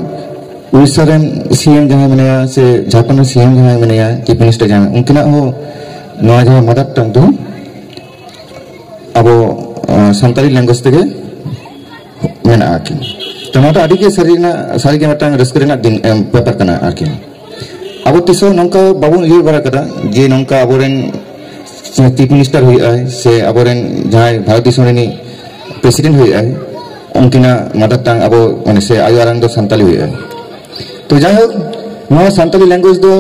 ᱩᱲᱤᱥᱥᱟ ᱨᱮᱱ ᱥᱤ ᱮᱢ ᱡᱟᱦᱟᱸᱭ ᱢᱮᱱᱟᱭᱟ ᱥᱮ ᱡᱷᱟᱲᱠᱷᱚᱸᱰ ᱨᱮᱱ ᱥᱤ ᱮᱢ ᱡᱟᱦᱟᱸᱭ ᱢᱮᱱᱟᱭᱟ, ᱪᱤᱯ ᱢᱤᱱᱤᱥᱴᱟᱨ ᱡᱟᱦᱟᱸᱭ, ᱩᱱᱠᱤᱱᱟᱜ ᱦᱚᱸ ᱱᱚᱣᱟ ᱡᱟᱦᱟᱸ ᱢᱟᱫᱟᱨ ᱴᱟᱝ ᱫᱚ ᱟᱵᱚ, ᱟᱸ, ᱥᱟᱱᱛᱟᱲᱤ ᱞᱮᱝᱜᱩᱭᱮᱡᱽ ᱛᱮᱜᱮ ᱢᱮᱱᱟᱜᱼᱟ ᱟᱨᱠᱤ᱾ ᱛᱚ ᱱᱚᱣᱟ ᱫᱚ ᱟᱹᱰᱤ ᱜᱮ ᱥᱟᱹᱨᱤ ᱨᱮᱱᱟᱜ, ᱥᱟᱹᱨᱤ ᱜᱮ ᱢᱤᱫᱴᱟᱝ ᱨᱟᱹᱥᱠᱟᱹ ᱨᱮᱱᱟᱜ ᱫᱤᱱ, ᱮᱢ, ᱵᱮᱯᱟᱨ ᱠᱟᱱᱟ ᱟᱨᱠᱤ᱾ ᱟᱵᱚ ᱛᱤᱥ ᱦᱚᱸ ᱱᱚᱝᱠᱟ ᱵᱟᱵᱚᱱ ᱩᱭᱦᱟᱹᱨ ᱵᱟᱲᱟ ᱠᱟᱫᱟ ᱡᱮ ᱱᱚᱝᱠᱟ ᱟᱵᱚᱨᱮᱱ ᱪᱤᱯ ᱢᱤᱱᱤᱥᱴᱟᱨ ᱦᱩᱭᱩᱜᱼᱟᱭ ᱥᱮ ᱟᱵᱚᱨᱮᱱ ᱡᱟᱦᱟᱸᱭ ᱵᱷᱟᱨᱚᱛ ᱫᱤᱥᱚᱢ ᱨᱤᱱᱤᱡ ᱯᱨᱮᱥᱤᱰᱮᱱᱴ ᱦᱩᱭᱩᱜᱼᱟᱭ, ᱩᱱᱠᱤᱱᱟᱜ ᱢᱟᱫᱟᱨ ᱴᱟᱝ ᱟᱵᱚ, ᱢᱟᱱᱮ, ᱥᱮ ᱟᱭᱳ ᱟᱲᱟᱝ ᱫᱚ ᱥᱟᱱᱛᱟᱲᱤ ᱦᱩᱭᱩᱜᱼᱟ᱾ ᱛᱚ ᱡᱟᱭᱦᱳᱠ, ᱱᱚᱣᱟ ᱥᱟᱱᱛᱟᱲᱤ ᱞᱮᱝᱜᱩᱭᱮᱡᱽ ᱫᱚ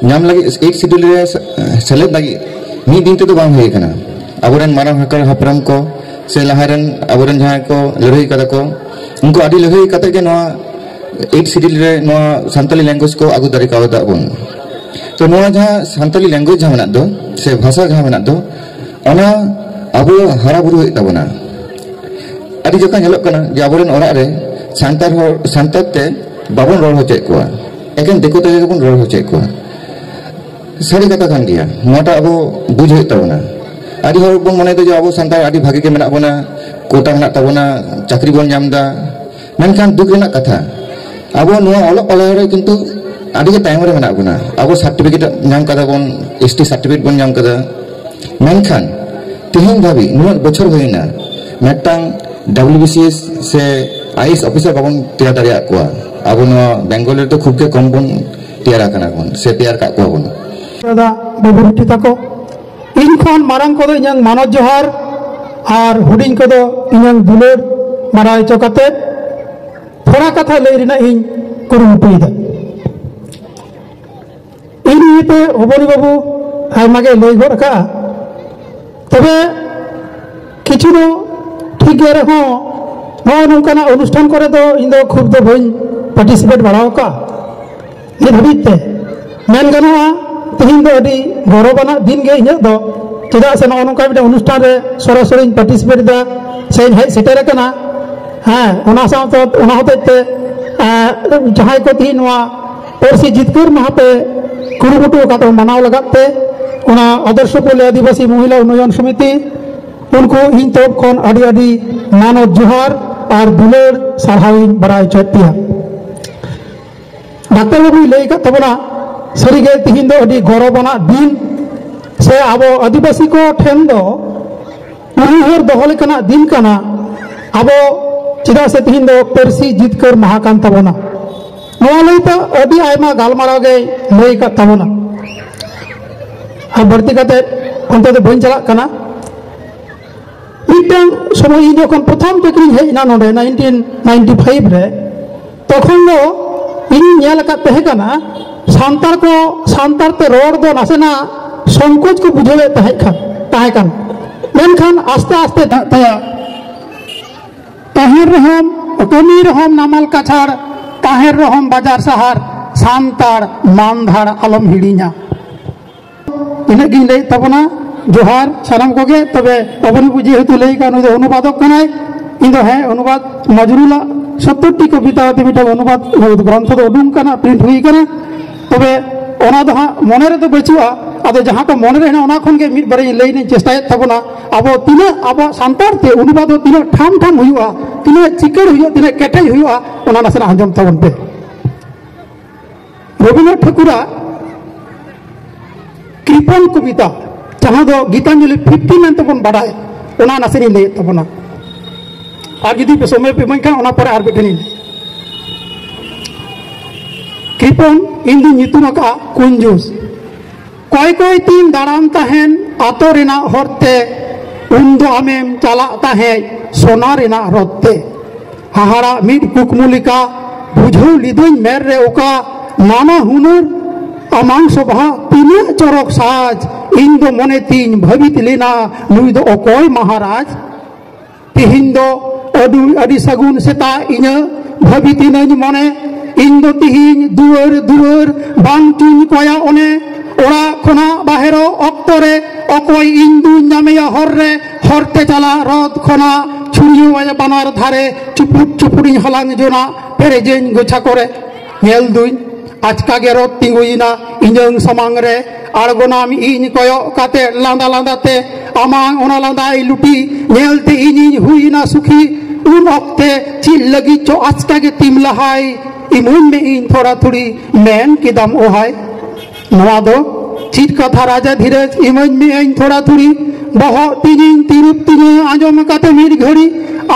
ᱧᱟᱢ ᱞᱟᱹᱜᱤᱫ, ᱮᱭᱤᱴ ᱥᱤᱰᱩᱞ ᱨᱮ ᱥᱮ-, ᱥᱮᱞᱮᱫ ᱞᱟᱹᱜᱤᱫ ᱢᱤᱫ ᱫᱤᱱ ᱛᱮᱫᱚ ᱵᱟᱝ ᱦᱩᱭ ᱟᱠᱟᱱᱟ᱾ ᱟᱵᱚᱨᱮᱱ ᱢᱟᱨᱟᱝ ᱦᱟᱯᱲᱟᱢ ᱠᱚ ᱥᱮ ᱞᱟᱦᱟᱨᱮᱱ ᱟᱵᱚᱨᱮᱱ ᱡᱟᱦᱟᱸᱭ ᱠᱚ ᱞᱟᱹᱲᱦᱟᱹᱭ ᱠᱟᱫᱟ ᱠᱚ, ᱩᱱᱠᱩ ᱟᱹᱰᱤ ᱞᱟᱹᱲᱦᱟᱹᱭ ᱠᱟᱛᱮ ᱜᱮ ᱱᱚᱣᱟ ᱮᱭᱤᱴ ᱥᱤᱰᱩᱞ ᱨᱮ ᱱᱚᱣᱟ ᱥᱟᱱᱛᱟᱲᱤ ᱞᱮᱝᱜᱩᱭᱮᱡᱽ ᱠᱚ ᱟᱹᱜᱩ ᱫᱟᱲᱮ ᱠᱟᱣᱫᱟ ᱵᱚᱱ᱾ ᱛᱚ ᱱᱚᱣᱟ ᱡᱟᱦᱟᱸ ᱥᱟᱱᱛᱟᱲᱤ ᱞᱮᱝᱜᱩᱭᱮᱡᱽ ᱡᱟᱦᱟᱸ ᱢᱮᱱᱟᱜ ᱫᱚ, ᱥᱮ ᱵᱷᱟᱥᱟ ᱡᱟᱦᱟᱸ ᱢᱮᱱᱟᱜ ᱫᱚ, ᱚᱱᱟ ᱟᱵᱚ ᱦᱟᱨᱟ ᱵᱩᱨᱩ ᱦᱩᱭᱩᱜ ᱛᱟᱵᱚᱱᱟ᱾ ᱟᱹᱰᱤ ᱡᱚᱠᱷᱟ ᱧᱮᱞᱚᱜ ᱠᱟᱱᱟ ᱡᱮ ᱟᱵᱚᱨᱮᱱ ᱚᱲᱟᱜ ᱨᱮ ᱥᱟᱱᱛᱟᱲ ᱦᱚᱲ, ᱥᱟᱱᱛᱟᱲ ᱛᱮ ᱵᱟᱵᱚᱱ ᱨᱚᱲ ᱦᱚᱪᱚᱭᱮᱫ ᱠᱚᱣᱟ, ᱮᱠᱮᱱ ᱫᱤᱠᱩ ᱛᱮᱜᱮ ᱵᱚᱱ ᱨᱚᱲ ᱦᱚᱪᱚᱭᱮᱫ ᱠᱚᱣᱟ᱾ ᱥᱟᱹᱨᱤ ᱠᱟᱛᱷᱟ ᱠᱟᱱ ᱜᱮᱭᱟ, ᱱᱚᱣᱟᱴᱟᱜ ᱟᱵᱚ ᱵᱩᱡᱽ ᱦᱩᱭᱩᱜ ᱛᱟᱵᱚᱱᱟ᱾ ᱟᱹᱰᱤ ᱦᱚᱲ ᱵᱚᱱ ᱢᱚᱱᱮᱭᱮᱫᱟ ᱡᱮ ᱟᱵᱚ ᱥᱟᱱᱛᱟᱲ ᱟᱹᱰᱤ ᱵᱷᱟᱜᱮ ᱜᱮ ᱢᱮᱱᱟᱜ ᱵᱚᱱᱟ, ᱠᱳᱴᱟ ᱢᱮᱱᱟᱜ ᱛᱟᱵᱚᱱᱟ, ᱪᱟᱹᱠᱨᱤ ᱵᱚᱱ ᱧᱟᱢ ᱮᱫᱟ, ᱢᱮᱱᱠᱷᱟᱱ ᱫᱩᱠ ᱨᱮᱱᱟᱜ ᱠᱟᱛᱷᱟ, ᱟᱵᱚ ᱱᱚᱣᱟ ᱚᱞᱚᱜ ᱯᱟᱲᱦᱟᱣ ᱨᱮ ᱠᱤᱱᱛᱩ ᱟᱹᱰᱤ ᱜᱮ ᱛᱟᱭᱚᱢ ᱨᱮ ᱢᱮᱱᱟᱜ ᱵᱚᱱᱟ᱾ ᱟᱵᱚ ᱥᱟᱨᱴᱤᱯᱷᱤᱠᱮᱴ ᱧᱟᱢ ᱠᱟᱫᱟ ᱵᱚᱱ, ᱮᱥ ᱴᱤ ᱥᱟᱨᱴᱤᱯᱷᱤᱠᱮᱴ ᱵᱚᱱ ᱧᱟᱢ ᱠᱟᱫᱟ, ᱢᱮᱱᱠᱷᱟᱱ ᱛᱮᱦᱮᱧ ᱫᱷᱟᱹᱵᱤᱡ ᱱᱩᱱᱟᱹᱜ ᱵᱚᱪᱷᱚᱨ ᱦᱩᱭᱱᱟ, ᱢᱤᱫᱴᱟᱝ ᱰᱟᱵᱞᱤᱭᱩ ᱵᱤ ᱥᱤ ᱮᱥ ᱥᱮ ᱟᱭ ᱮ ᱮᱥ ᱚᱯᱷᱤᱥᱟᱨ ᱵᱟᱵᱚᱱ ᱛᱮᱭᱟᱨ ᱫᱟᱲᱮᱭᱟᱜ ᱠᱚᱣᱟ᱾ ᱟᱵᱚ ᱱᱚᱣᱟ ᱵᱮᱝᱜᱚᱞ ᱨᱮᱫᱚ ᱠᱷᱩᱵ ᱜᱮ ᱠᱚᱢ ᱵᱚᱱ ᱛᱮᱭᱟᱨ ᱟᱠᱟᱱᱟ ᱵᱚᱱ ᱥᱮ ᱛᱮᱭᱟᱨ ᱠᱟᱜ ᱠᱚᱣᱟ ᱵᱚᱱ᱾ ᱫᱟᱫᱟ, ᱵᱟᱹᱵᱩ ᱵᱤᱴᱤ ᱛᱟᱠᱚ, ᱤᱧ ᱠᱷᱚᱱ ᱢᱟᱨᱟᱝ ᱠᱚᱫᱚ ᱤᱧᱟᱹᱝ ᱢᱟᱱᱚᱛ ᱡᱚᱦᱟᱨ ᱟᱨ ᱦᱩᱰᱤᱧ ᱠᱚᱫᱚ ᱤᱧᱟᱹᱝ ᱫᱩᱞᱟᱹᱲ ᱵᱟᱲᱟᱭ ᱦᱚᱪᱚ ᱠᱟᱛᱮ, ᱛᱷᱚᱲᱟ ᱠᱟᱛᱷᱟ ᱞᱟᱹᱭ ᱨᱮᱱᱟᱜ ᱤᱧ ᱠᱩᱨᱩᱢᱩᱴᱩᱭᱮᱫᱟ᱾ ᱤᱧ ᱤᱭᱟᱹᱛᱮ ᱚᱵᱚᱱᱤ ᱵᱟᱹᱵᱩ ᱟᱭᱢᱟ ᱜᱮ ᱞᱟᱹᱭ ᱜᱚᱫ ᱟᱠᱟᱫᱼᱟ, ᱛᱚᱵᱮ ᱠᱤᱪᱷᱩ ᱫᱚ ᱴᱷᱤᱠ ᱜᱮ ᱨᱮᱦᱚᱸ, ᱱᱚᱜᱼᱚ ᱱᱚᱝᱠᱟᱱᱟᱜ ᱚᱱᱩᱥᱴᱷᱟᱱ ᱠᱚᱨᱮ ᱫᱚ ᱤᱧ ᱫᱚ ᱠᱷᱩᱵ ᱫᱚ ᱵᱟᱹᱧ ᱯᱟᱨᱴᱤᱥᱤᱯᱮᱴ ᱵᱟᱲᱟ ᱟᱠᱟᱫᱼᱟ ᱱᱤᱛ ᱦᱟᱹᱵᱤᱡ ᱛᱮ᱾ ᱢᱮᱱ ᱜᱟᱱᱚᱜᱼᱟ, ᱛᱮᱦᱮᱧ ᱫᱚ ᱟᱹᱰᱤ ᱜᱚᱨᱚᱵᱽ ᱟᱱᱟᱜ ᱫᱤᱱ ᱜᱮ ᱤᱧᱟᱹᱜ ᱫᱚ, ᱪᱮᱫᱟᱜ ᱥᱮ ᱱᱚᱜᱼᱚ ᱱᱚᱝᱠᱟ ᱢᱤᱫᱴᱟᱝ ᱚᱱᱩᱥᱴᱷᱟᱱ ᱨᱮ ᱥᱚᱨᱟᱥᱚᱨᱤᱧ ᱯᱟᱨᱴᱤᱥᱤᱯᱮᱴ ᱮᱫᱟ ᱥᱮᱧ ᱦᱮᱡ ᱥᱮᱴᱮᱨ ᱟᱠᱟᱱᱟ᱾ ᱦᱮᱸ, ᱚᱱᱟ ᱥᱟᱶᱛᱮ, ᱚᱱᱟ ᱦᱚᱛᱮᱡ ᱛᱮ, ᱮᱸ, ᱡᱟᱦᱟᱸᱭ ᱠᱚ ᱛᱮᱦᱮᱧ ᱱᱚᱣᱟ ᱯᱟᱹᱨᱥᱤ ᱡᱤᱛᱠᱟᱹᱨ ᱢᱟᱦᱟ ᱯᱮ ᱠᱩᱨᱩᱢᱩᱴᱩ ᱟᱠᱟᱫ ᱢᱟᱱᱟᱣ ᱞᱟᱹᱜᱤᱫ ᱛᱮ, ᱚᱱᱟ ᱟᱫᱚᱨᱥᱚ ᱯᱚᱞᱞᱤ ᱟᱹᱫᱤᱵᱟᱹᱥᱤ ᱢᱚᱦᱤᱞᱟ ᱩᱱᱱᱚᱭᱚᱱ ᱥᱚᱢᱤᱛᱤ, ᱩᱱᱠᱩ ᱤᱧ ᱛᱚᱨᱚᱯ ᱠᱷᱚᱱ ᱟᱹᱰᱤ ᱟᱹᱰᱤ ᱢᱟᱱᱚᱛ ᱡᱚᱦᱟᱨ ᱟᱨ ᱫᱩᱞᱟᱹᱲ ᱥᱟᱨᱦᱟᱣ ᱤᱧ ᱵᱟᱲᱟᱭ ᱦᱚᱪᱚᱭᱮᱫ ᱯᱮᱭᱟ᱾ ᱰᱟᱠᱛᱟᱨ ᱵᱟᱹᱵᱩᱭ ᱞᱟᱹᱭ ᱟᱠᱟᱫ ᱛᱟᱵᱚᱱᱟ, ᱥᱟᱹᱨᱤᱜᱮ ᱛᱤᱦᱤᱧ ᱫᱚ ᱟᱹᱰᱤ ᱜᱚᱨᱚᱵᱽ ᱟᱱᱟᱜ ᱫᱤᱱ, ᱥᱮ ᱟᱵᱚ ᱟᱹᱫᱤᱵᱟᱹᱥᱤ ᱠᱚ ᱴᱷᱮᱱ ᱫᱚ ᱩᱭᱦᱟᱹᱨ ᱫᱚᱦᱚ ᱞᱮᱠᱟᱱᱟᱜ ᱫᱤᱱ ᱠᱟᱱᱟ᱾ ᱟᱵᱚ ᱪᱮᱫᱟᱜ ᱥᱮ ᱛᱤᱦᱤᱧ ᱫᱚ ᱯᱟᱹᱨᱥᱤ ᱡᱤᱛᱠᱟᱹᱨ ᱢᱟᱦᱟ ᱠᱟᱱ ᱛᱟᱵᱚᱱᱟ᱾ ᱱᱚᱣᱟ ᱞᱟᱹᱭᱛᱮ ᱟᱹᱰᱤ ᱟᱭᱢᱟ ᱜᱟᱞᱢᱟᱨᱟᱣ ᱜᱮᱭ ᱞᱟᱹᱭ ᱟᱠᱟᱫ ᱛᱟᱵᱚᱱᱟ᱾ ᱟᱨ ᱵᱟᱹᱲᱛᱤ ᱠᱟᱛᱮ ᱚᱱᱛᱮ ᱫᱚ ᱵᱟᱹᱧ ᱪᱟᱞᱟᱜ ᱠᱟᱱᱟ᱾ ᱢᱤᱫᱴᱟᱝ ᱥᱚᱢᱚᱭ ᱤᱧ ᱡᱚᱠᱷᱚᱱ ᱯᱨᱚᱛᱷᱚᱢ ᱪᱟᱹᱠᱨᱤᱧ ᱦᱮᱡ ᱮᱱᱟ ᱱᱚᱰᱮ ᱱᱟᱭᱤᱱᱴᱤᱱ ᱱᱟᱭᱤᱱᱴᱤ ᱯᱷᱟᱭᱤᱵᱷ ᱨᱮ, ᱛᱚᱠᱷᱚᱱ ᱫᱚ ᱤᱧᱤᱧ ᱧᱮᱞ ᱟᱠᱟᱫ ᱛᱟᱦᱮᱸ ᱠᱟᱱᱟ, ᱥᱟᱱᱛᱟᱲ ᱠᱚ ᱥᱟᱱᱛᱟᱲ ᱛᱮ ᱨᱚᱲ ᱫᱚ ᱱᱟᱥᱮᱱᱟᱜ ᱥᱚᱝᱠᱳᱪ ᱠᱚ ᱵᱩᱡᱷᱟᱹᱣᱮᱫ ᱛᱟᱦᱮᱸ ᱠᱠᱷᱟᱱ ᱛᱟᱦᱮᱸ ᱠᱟᱱᱟ᱾ ᱢᱮᱱᱠᱷᱟᱱ ᱟᱥᱛᱮ ᱟᱥᱛᱮ ᱫᱟᱜ ᱛᱟᱭᱟ, ᱛᱟᱦᱮᱸ ᱨᱮᱦᱚᱸ ᱠᱟᱹᱢᱤ ᱨᱮᱦᱚᱸ ᱱᱟᱢᱟᱞ ᱠᱟᱪᱷᱟᱲ, ᱛᱟᱦᱮᱸ ᱨᱮᱦᱚᱸ ᱵᱟᱡᱟᱨ ᱥᱟᱦᱟᱨ, ᱥᱟᱱᱛᱟᱲ ᱢᱟᱱᱫᱷᱟᱲ ᱟᱞᱚᱢ ᱦᱤᱲᱤᱧᱟ᱾ ᱤᱱᱟᱹᱜ ᱜᱤᱧ ᱞᱟᱹᱭᱮᱫ ᱛᱟᱵᱚᱱᱟ᱾ ᱡᱚᱦᱟᱨ ᱥᱟᱱᱟᱢ ᱠᱚᱜᱮ᱾ ᱛᱚᱵᱮ ᱚᱵᱚᱱᱤ ᱵᱟᱹᱵᱩ ᱡᱮᱦᱮᱛᱩ ᱞᱟᱹᱭ ᱠᱟᱜ, ᱱᱩᱭ ᱫᱚ ᱚᱱᱩᱵᱟᱫᱚᱠ ᱠᱟᱱᱟᱭ, ᱤᱧ ᱫᱚ ᱦᱮᱸ, ᱚᱱᱩᱵᱟᱫ ᱱᱚᱡᱨᱩᱞᱟᱜ ᱥᱚᱛᱛᱚᱨ ᱴᱤ ᱠᱚᱵᱤᱛᱟ ᱟᱛᱮ ᱢᱤᱫᱴᱟᱝ ᱚᱱᱩᱵᱟᱫ ᱜᱨᱚᱱᱛᱷᱚ ᱫᱚ ᱩᱰᱩᱝ ᱠᱟᱱᱟ, ᱯᱨᱤᱱᱴ ᱦᱩᱭ ᱠᱟᱱᱟ᱾ ᱛᱚᱵᱮ ᱚᱱᱟ ᱫᱚ ᱦᱟᱸᱜ ᱢᱚᱱᱮ ᱨᱮᱫᱚ ᱵᱟᱹᱪᱩᱜᱼᱟ᱾ ᱟᱫᱚ ᱡᱟᱦᱟᱸ ᱠᱚ ᱢᱚᱱᱮ ᱨᱮ ᱦᱮᱱᱟᱜᱼᱟ, ᱚᱱᱟ ᱠᱷᱚᱱ ᱜᱮ ᱢᱤᱫ ᱵᱟᱨᱭᱟᱧ ᱞᱟᱹᱭ ᱨᱮᱱᱟᱜ ᱪᱮᱥᱴᱟᱭᱮᱫ ᱛᱟᱵᱚᱱᱟ᱾ ᱟᱵᱚ ᱛᱤᱱᱟᱹᱜ ᱟᱵᱚᱣᱟᱜ ᱥᱟᱱᱛᱟᱲ ᱛᱮ ᱚᱱᱩᱵᱟᱫ ᱫᱚ ᱛᱤᱱᱟᱹᱜ ᱴᱷᱟᱢ ᱴᱷᱟᱢ ᱦᱩᱭᱩᱜᱼᱟ, ᱛᱤᱱᱟᱹᱜ ᱪᱤᱠᱟᱹᱲ ᱦᱩᱭᱩᱜᱼᱟ, ᱛᱤᱱᱟᱹᱜ ᱠᱮᱴᱮᱡ ᱦᱩᱭᱩᱜᱼᱟ, ᱚᱱᱟ ᱱᱟᱥᱮᱱᱟᱜ ᱟᱸᱡᱚᱢ ᱛᱟᱵᱚᱱ ᱯᱮ᱾ ᱨᱚᱵᱤᱱᱫᱨᱚᱱᱟᱛᱷ ᱴᱷᱟᱹᱠᱩᱨᱟᱜ ᱠᱨᱤᱯᱚᱱ ᱠᱚᱵᱤᱛᱟ, ᱡᱟᱦᱟᱸ ᱫᱚ ᱜᱤᱛᱟᱧᱡᱚᱞᱤ ᱯᱷᱤᱯᱴᱤ ᱢᱮᱱᱛᱮ ᱵᱚᱱ ᱵᱟᱰᱟᱭ, ᱚᱱᱟ ᱱᱟᱥᱮ ᱞᱤᱧ ᱞᱟᱹᱭᱮᱫ ᱛᱟᱵᱚᱱᱟ᱾ ᱟᱨ ᱡᱩᱫᱤ ᱯᱮ ᱥᱚᱢᱚᱭ ᱯᱮ ᱮᱢᱟᱹᱧ ᱠᱷᱟᱱ, ᱚᱱᱟ ᱯᱚᱨᱮ ᱟᱨ ᱢᱤᱫ ᱴᱷᱮᱱ ᱞᱤᱧ ᱞᱟᱹᱭᱟ᱾ ᱠᱨᱤᱯᱚᱱ, ᱤᱧ ᱫᱩᱧ ᱧᱩᱛᱩᱢ ᱟᱠᱟᱫᱼᱟ ᱠᱩᱧᱡᱩᱥ᱾ ᱠᱚᱭ ᱠᱚᱭ ᱛᱤᱧ ᱫᱟᱬᱟᱱ ᱛᱟᱦᱮᱸᱱ ᱟᱛᱳ ᱨᱮᱱᱟᱜ ᱦᱚᱨ ᱛᱮ, ᱩᱱ ᱫᱚ ᱟᱢᱮᱢ ᱪᱟᱞᱟᱜ ᱛᱟᱦᱮᱸᱫ ᱥᱚᱱᱟ ᱨᱮᱱᱟᱜ ᱨᱚᱛ ᱛᱮ᱾ ᱦᱟᱦᱟᱲᱟᱜ ᱢᱤᱫ ᱠᱩᱠᱢᱩ ᱞᱮᱠᱟ ᱵᱩᱡᱷᱟᱹᱣ ᱞᱤᱫᱟᱹᱧ ᱢᱮᱫ ᱨᱮ ᱚᱠᱟ ᱱᱟᱱᱟ ᱦᱩᱱᱟᱹᱨ ᱟᱢᱟᱝ ᱥᱚᱵᱷᱟ ᱛᱤᱱᱟᱹᱜ ᱪᱚᱨᱚᱠ ᱥᱟᱡᱽ᱾ ᱤᱧ ᱫᱚ ᱢᱚᱱᱮ ᱛᱤᱧ ᱵᱷᱟᱹᱵᱤᱛ ᱞᱮᱱᱟ, ᱱᱩᱭ ᱫᱚ ᱚᱠᱚᱭ ᱢᱟᱦᱟᱨᱟᱡᱽ? ᱛᱤᱦᱤᱧ ᱫᱚ ᱟᱹᱰᱤ, ᱟᱹᱰᱤ ᱥᱟᱹᱜᱩᱱ ᱥᱮᱛᱟᱜ ᱤᱧᱟᱹᱜ ᱵᱷᱟᱹᱵᱤᱛ ᱤᱱᱟᱹᱧ ᱢᱚᱱᱮ᱾ ᱤᱧ ᱫᱚ ᱛᱤᱦᱤᱧ ᱫᱩᱣᱟᱹᱨ ᱫᱩᱣᱟᱹᱨ ᱵᱟᱝ ᱪᱩᱧ ᱠᱚᱭᱟ ᱚᱱᱮ᱾ ᱚᱲᱟᱜ ᱠᱷᱚᱱᱟᱜ ᱵᱟᱦᱮᱨᱚᱜ ᱚᱠᱛᱚ ᱨᱮ ᱚᱠᱚᱭ ᱤᱧ ᱫᱩᱧ ᱧᱟᱢᱮᱭᱟ ᱦᱚᱨ ᱨᱮ᱾ ᱦᱚᱨ ᱛᱮ ᱪᱟᱞᱟᱜ ᱨᱚᱛ ᱠᱷᱚᱱᱟᱜ ᱪᱷᱩᱲᱭᱟᱹᱣᱟᱭᱟ ᱵᱟᱱᱟᱨ ᱫᱷᱟᱨᱮ᱾ ᱪᱩᱯᱩᱫ ᱪᱩᱯᱩᱫᱤᱧ ᱦᱟᱞᱟᱝ ᱡᱚᱱᱟ ᱯᱮᱨᱮᱡᱟᱹᱧ ᱜᱚᱪᱷᱟ ᱠᱚᱨᱮ᱾ ᱧᱮᱞ ᱫᱩᱧ ᱟᱪᱠᱟ ᱜᱮ ᱨᱚᱛ ᱛᱤᱸᱜᱩᱭᱮᱱᱟ ᱤᱧᱟᱹᱝ ᱥᱟᱢᱟᱝ ᱨᱮ᱾ ᱟᱬᱜᱚᱱᱟᱢ ᱤᱧ ᱠᱚᱭᱚᱜ ᱠᱟᱛᱮ ᱞᱟᱸᱫᱟ ᱞᱟᱸᱫᱟ ᱛᱮ᱾ ᱟᱢᱟᱝ ᱚᱱᱟ ᱞᱟᱸᱫᱟᱭ ᱞᱩᱴᱤ ᱧᱮᱞᱛᱮ ᱤᱧᱤᱧ ᱦᱩᱭᱮᱱᱟ ᱥᱩᱠᱷᱤ᱾ ᱩᱱ ᱚᱠᱛᱮ ᱪᱮᱫ ᱞᱟᱹᱜᱤᱫ ᱪᱚ ᱟᱪᱠᱟ ᱜᱮ ᱛᱤᱢ ᱞᱟᱦᱟᱭ ᱤᱢᱟᱹᱧ ᱢᱮ ᱤᱧ ᱛᱷᱚᱲᱟ ᱛᱷᱩᱲᱤ ᱢᱮᱱ ᱠᱮᱫᱟᱢ ᱳᱦᱟᱭ᱾ ᱱᱚᱣᱟ ᱫᱚ ᱪᱮᱫ ᱠᱟᱛᱷᱟ ᱨᱟᱡᱟ ᱫᱷᱤᱨᱟᱡᱽ ᱤᱢᱟᱹᱧ ᱢᱮ ᱤᱧ ᱛᱷᱚᱲᱟ ᱛᱷᱩᱲᱤ᱾ ᱵᱚᱦᱚᱜ ᱛᱤᱧᱤᱧ ᱛᱤᱨᱩᱯ ᱛᱤᱧᱟᱹ ᱟᱸᱡᱚᱢ ᱠᱟᱛᱮ ᱢᱤᱫ ᱜᱷᱟᱹᱲᱤ᱾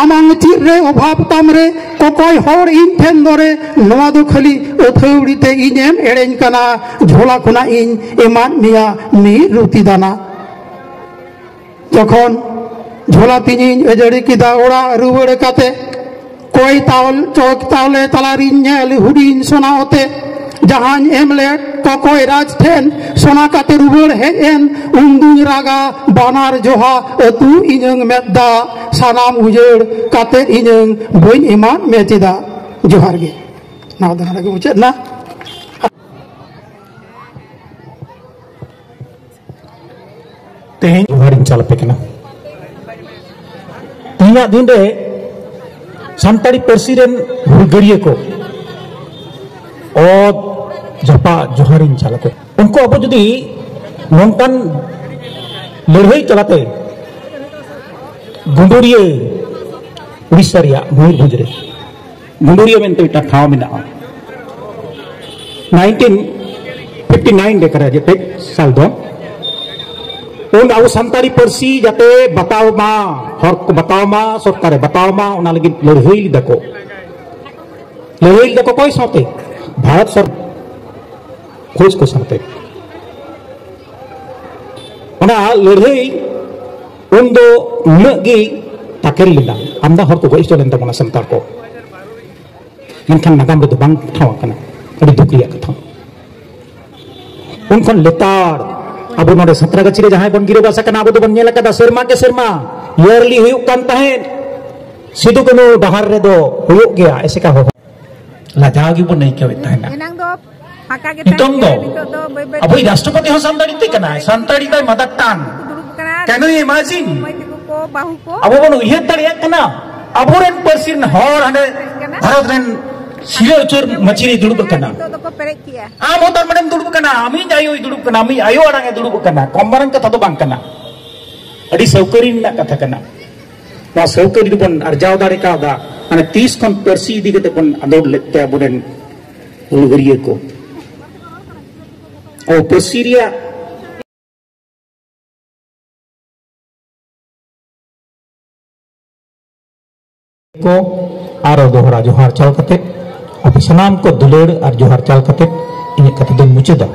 ᱟᱢᱟᱝ ᱪᱮᱫ ᱨᱮ ᱚᱵᱷᱟᱵ ᱛᱟᱢ ᱨᱮ ᱠᱚᱠᱚᱭ ᱦᱚᱲ ᱤᱧ ᱴᱷᱮᱱ ᱫᱚᱨᱮ᱾ ᱱᱚᱣᱟ ᱫᱚ ᱠᱷᱟᱹᱞᱤ ᱟᱹᱛᱷᱟᱹᱣᱲᱤ ᱛᱮ ᱤᱧᱮᱢ ᱮᱲᱮᱧ ᱠᱟᱱᱟ᱾ ᱡᱷᱚᱞᱟ ᱠᱷᱚᱱᱟᱜ ᱤᱧ ᱮᱢᱟᱫ ᱢᱮᱭᱟ ᱢᱤᱫ ᱨᱩᱛᱤ ᱫᱟᱱᱟ᱾ ᱡᱚᱠᱷᱚᱱ ᱡᱷᱚᱞᱟ ᱛᱤᱧᱤᱧ ᱟᱹᱡᱟᱹᱲᱤ ᱠᱮᱫᱟ ᱚᱲᱟᱜ ᱨᱩᱣᱟᱹᱲ ᱠᱟᱛᱮ, ᱠᱚᱭ ᱛᱟᱣᱞ-, ᱪᱚᱠ ᱛᱟᱣᱞᱮ ᱛᱟᱞᱟᱨᱤᱧ ᱧᱮᱞ ᱦᱩᱰᱤᱧ ᱥᱚᱱᱟ ᱚᱛᱮ᱾ ᱡᱟᱦᱟᱸᱧ ᱮᱢ ᱞᱮᱫ ᱠᱚᱠᱚᱭ ᱨᱟᱡᱽ ᱴᱷᱮᱱ ᱥᱚᱱᱟ ᱠᱟᱛᱮ ᱨᱩᱣᱟᱹᱲ ᱦᱮᱡ ᱮᱱ, ᱩᱱᱫᱩᱧ ᱨᱟᱜᱟ ᱵᱟᱱᱟᱨ ᱡᱚᱦᱟ ᱟᱹᱛᱩ ᱤᱧᱟᱹᱝ ᱢᱮᱫ ᱫᱟᱜ᱾ ᱥᱟᱱᱟᱢ ᱩᱡᱟᱹᱲ ᱠᱟᱛᱮ ᱤᱧᱟᱹᱝ ᱵᱟᱹᱧ ᱮᱢᱟᱫ ᱢᱮ ᱪᱮᱫᱟᱜ? ᱡᱚᱦᱟᱨ ᱜᱮ᱾ ᱱᱚᱣᱟ ᱫᱚ ᱱᱚᱰᱮ ᱜᱮ ᱢᱩᱪᱟᱹᱫ ᱮᱱᱟ᱾ ᱛᱮᱦᱮᱧ ᱡᱚᱦᱟᱨᱤᱧ ᱪᱟᱞ ᱟᱯᱮ ᱠᱟᱱᱟ᱾ ᱛᱮᱦᱮᱧᱟᱜ ᱫᱤᱱ ᱨᱮ ᱥᱟᱱᱛᱟᱲᱤ ᱯᱟᱹᱨᱥᱤ ᱨᱮᱱ ᱦᱩᱞᱜᱟᱹᱨᱤᱭᱟᱹ ᱠᱚ ᱚᱛ, ᱡᱟᱯᱟᱜ ᱡᱚᱦᱟᱨᱤᱧ ᱪᱟᱞ ᱟᱠᱚ᱾ ᱩᱱᱠᱩ ᱟᱵᱚ ᱡᱩᱫᱤ ᱱᱚᱝᱠᱟᱱ ᱞᱟᱹᱲᱦᱟᱹᱭ ᱛᱟᱞᱟᱛᱮ ᱜᱩᱸᱰᱩᱨᱤᱭᱟᱹ ᱩᱲᱤᱥᱥᱟ ᱨᱮᱭᱟᱜ ᱢᱚᱭᱩᱨᱵᱷᱚᱸᱡᱽ ᱨᱮ ᱜᱩᱸᱰᱩᱨᱤᱭᱟᱹ ᱢᱮᱱᱛᱮ ᱢᱤᱫᱴᱟᱝ ᱴᱷᱟᱶ ᱢᱮᱱᱟᱜᱼᱟ᱾ ᱱᱟᱭᱤᱱᱴᱤᱱ ᱯᱷᱤᱯᱴᱤ ᱱᱟᱭᱤᱱ ᱨᱮ ᱠᱟᱱᱟ ᱡᱮ ᱯᱮ ᱥᱟᱞ ᱫᱚ, ᱩᱱ ᱟᱵᱚ ᱥᱟᱱᱛᱟᱲᱤ ᱯᱟᱹᱨᱥᱤ ᱡᱟᱛᱮ ᱵᱟᱛᱟᱣ ᱢᱟ, ᱦᱚᱲ ᱠᱚ ᱵᱟᱛᱟᱣ ᱢᱟ, ᱥᱚᱨᱠᱟᱨᱮ ᱵᱟᱛᱟᱣ ᱢᱟ, ᱚᱱᱟ ᱞᱟᱹᱜᱤᱫ ᱞᱟᱹᱲᱦᱟᱹᱭ ᱞᱮᱫᱟ ᱠᱚ᱾ ᱞᱟᱹᱲᱦᱟᱹᱭ ᱞᱮᱫᱟ ᱠᱚ ᱚᱠᱚᱭ ᱥᱟᱶᱛᱮ? ᱵᱷᱟᱨᱚᱛ ᱥᱚᱨᱠᱟᱨ ᱯᱷᱳᱡᱽ ᱠᱚ ᱥᱟᱶᱛᱮ᱾ ᱚᱱᱟ ᱞᱟᱹᱲᱦᱟᱹᱭ ᱩᱱ ᱫᱚ ᱱᱩᱱᱟᱹᱜ ᱜᱮ ᱛᱟᱠᱮᱨ ᱞᱮᱱᱟ, ᱟᱢᱫᱟ ᱦᱚᱲ ᱠᱚ ᱜᱚᱡ ᱦᱚᱪᱚ ᱞᱮᱱ ᱛᱟᱵᱚᱱᱟ ᱥᱟᱱᱛᱟᱲ ᱠᱚ, ᱢᱮᱱᱠᱷᱟᱱ ᱱᱟᱜᱟᱢ ᱨᱮᱫᱚ ᱵᱟᱝ ᱴᱷᱟᱶ ᱟᱠᱟᱱᱟ᱾ ᱟᱹᱰᱤ ᱫᱩᱠ ᱨᱮᱭᱟᱜ ᱠᱟᱛᱷᱟ᱾ ᱩᱱ ᱠᱷᱚᱱ ᱞᱮᱛᱟᱲ ᱟᱵᱚ ᱱᱚᱰᱮ ᱥᱟᱸᱛᱨᱟᱜᱟᱪᱷᱤ ᱨᱮ ᱡᱟᱦᱟᱸᱭ ᱵᱚᱱ ᱜᱤᱨᱟᱹᱵᱟᱥ ᱟᱠᱟᱱᱟ, ᱟᱵᱚ ᱫᱚᱵᱚᱱ ᱧᱮᱞ ᱟᱠᱟᱫᱟ ᱥᱮᱨᱢᱟ ᱠᱮ ᱥᱮᱨᱢᱟ ᱤᱭᱟᱨᱞᱤ ᱦᱩᱭᱩᱜ ᱠᱟᱱ ᱛᱟᱦᱮᱸᱫ᱾ ᱥᱤᱫᱩ ᱠᱟᱹᱱᱦᱩ ᱰᱟᱦᱟᱨ ᱨᱮᱫᱚ ᱦᱩᱭᱩᱜ ᱜᱮᱭᱟ ᱮᱥᱮᱠᱟ ᱦᱚᱦᱚ᱾ ᱞᱟᱡᱟᱣ ᱜᱮᱵᱚᱱ ᱟᱹᱭᱠᱟᱹᱣᱮᱫ ᱛᱟᱦᱮᱱᱟ᱾ ᱮᱱᱟᱝ ᱫᱚ ᱯᱷᱟᱸᱠᱟ ᱜᱮ ᱱᱤᱛᱚᱝ ᱛᱟᱦᱮᱸ ᱫᱚ ᱠᱟᱱᱟ, ᱱᱤᱛᱚᱜ ᱫᱚ ᱵᱟᱹᱭ ᱵᱟᱹᱭ ᱟᱵᱚᱭᱤᱡ ᱨᱟᱥᱴᱨᱚᱯᱚᱛᱤ ᱦᱚᱸ ᱥᱟᱱᱛᱟᱲᱤ ᱛᱮ ᱠᱟᱱᱟᱭ, ᱥᱟᱱᱛᱟᱲᱤ ᱛᱟᱭ ᱢᱟᱫᱟᱨ ᱴᱟᱝ᱾ ᱫᱩᱲᱩᱵ ᱠᱟᱱᱟ᱾ Can you imagine? ᱢᱟᱹᱭ ᱛᱟᱠᱚ ᱠᱚ, ᱵᱟᱹᱦᱩ ᱠᱚ᱾ ᱟᱵᱚ ᱵᱚᱱ ᱩᱭᱦᱟᱹᱨ ᱫᱟᱲᱮᱭᱟᱜ ᱠᱟᱱᱟ, ᱟᱵᱚᱨᱮᱱ ᱯᱟᱹᱨᱥᱤ ᱨᱮᱱ ᱦᱚᱲ ᱦᱟᱸᱰᱮ ᱵᱷᱟᱨᱚᱛ ᱨᱮᱱ ᱥᱤᱨᱟᱹ ᱩᱪᱟᱹᱨ ᱢᱟᱹᱪᱤ ᱨᱮᱭ ᱫᱩᱲᱩᱵ ᱟᱠᱟᱱᱟ᱾ ᱱᱤᱛᱚᱜ ᱫᱚᱠᱚ ᱯᱮᱨᱮᱡ ᱠᱮᱜᱼᱟ᱾ ᱟᱢ ᱦᱚᱸ ᱛᱟᱨ ᱢᱟᱱᱮᱢ ᱫᱩᱲᱩᱵ ᱟᱠᱟᱱᱟ, ᱟᱢᱤᱡ ᱟᱭᱳᱭ ᱫᱩᱲᱩᱵ ᱟᱠᱟᱱᱟ, ᱟᱢᱤᱡ ᱟᱭᱳ ᱟᱲᱟᱝ ᱮ ᱫᱩᱲᱩᱵ ᱟᱠᱟᱱᱟ, ᱠᱚᱢ ᱢᱟᱨᱟᱝ ᱠᱟᱛᱷᱟ ᱫᱚ ᱵᱟᱝ ᱠᱟᱱᱟ, ᱟᱹᱰᱤ ᱥᱟᱹᱣᱠᱟᱹᱨᱤ ᱨᱮᱱᱟᱜ ᱠᱟᱛᱷᱟ ᱠᱟᱱᱟ᱾ ᱱᱚᱣᱟ ᱥᱟᱹᱣᱠᱟᱹᱨᱤ ᱫᱚᱵᱚᱱ ᱟᱨᱡᱟᱣ ᱫᱟᱲᱮ ᱠᱟᱣᱫᱟ, ᱢᱟᱱᱮ ᱛᱤᱥ ᱠᱷᱚᱱ ᱯᱟᱹᱨᱥᱤ ᱤᱫᱤ ᱠᱟᱛᱮ ᱵᱚᱱ ᱟᱸᱫᱳᱲ ᱞᱮᱫ ᱛᱮ ᱟᱵᱚᱨᱮᱱ ᱦᱩᱞᱜᱟᱹᱨᱤᱭᱟᱹ ᱠᱚ᱾ ᱚ, ᱯᱟᱹᱨᱥᱤ ᱨᱮᱭᱟᱜ ᱠᱚ ᱟᱨᱚ ᱫᱚᱦᱲᱟ ᱡᱚᱦᱟᱨ ᱪᱟᱞ ᱠᱟᱛᱮ, ᱟᱯᱮ ᱥᱟᱱᱟᱢ ᱠᱚ ᱫᱩᱞᱟᱹᱲ ᱟᱨ ᱡᱚᱦᱟᱨ ᱪᱟᱞ ᱠᱟᱛᱮ ᱤᱧᱟᱹᱜ ᱠᱟᱛᱷᱟ ᱫᱚᱧ ᱢᱩᱪᱟᱹᱫᱟ᱾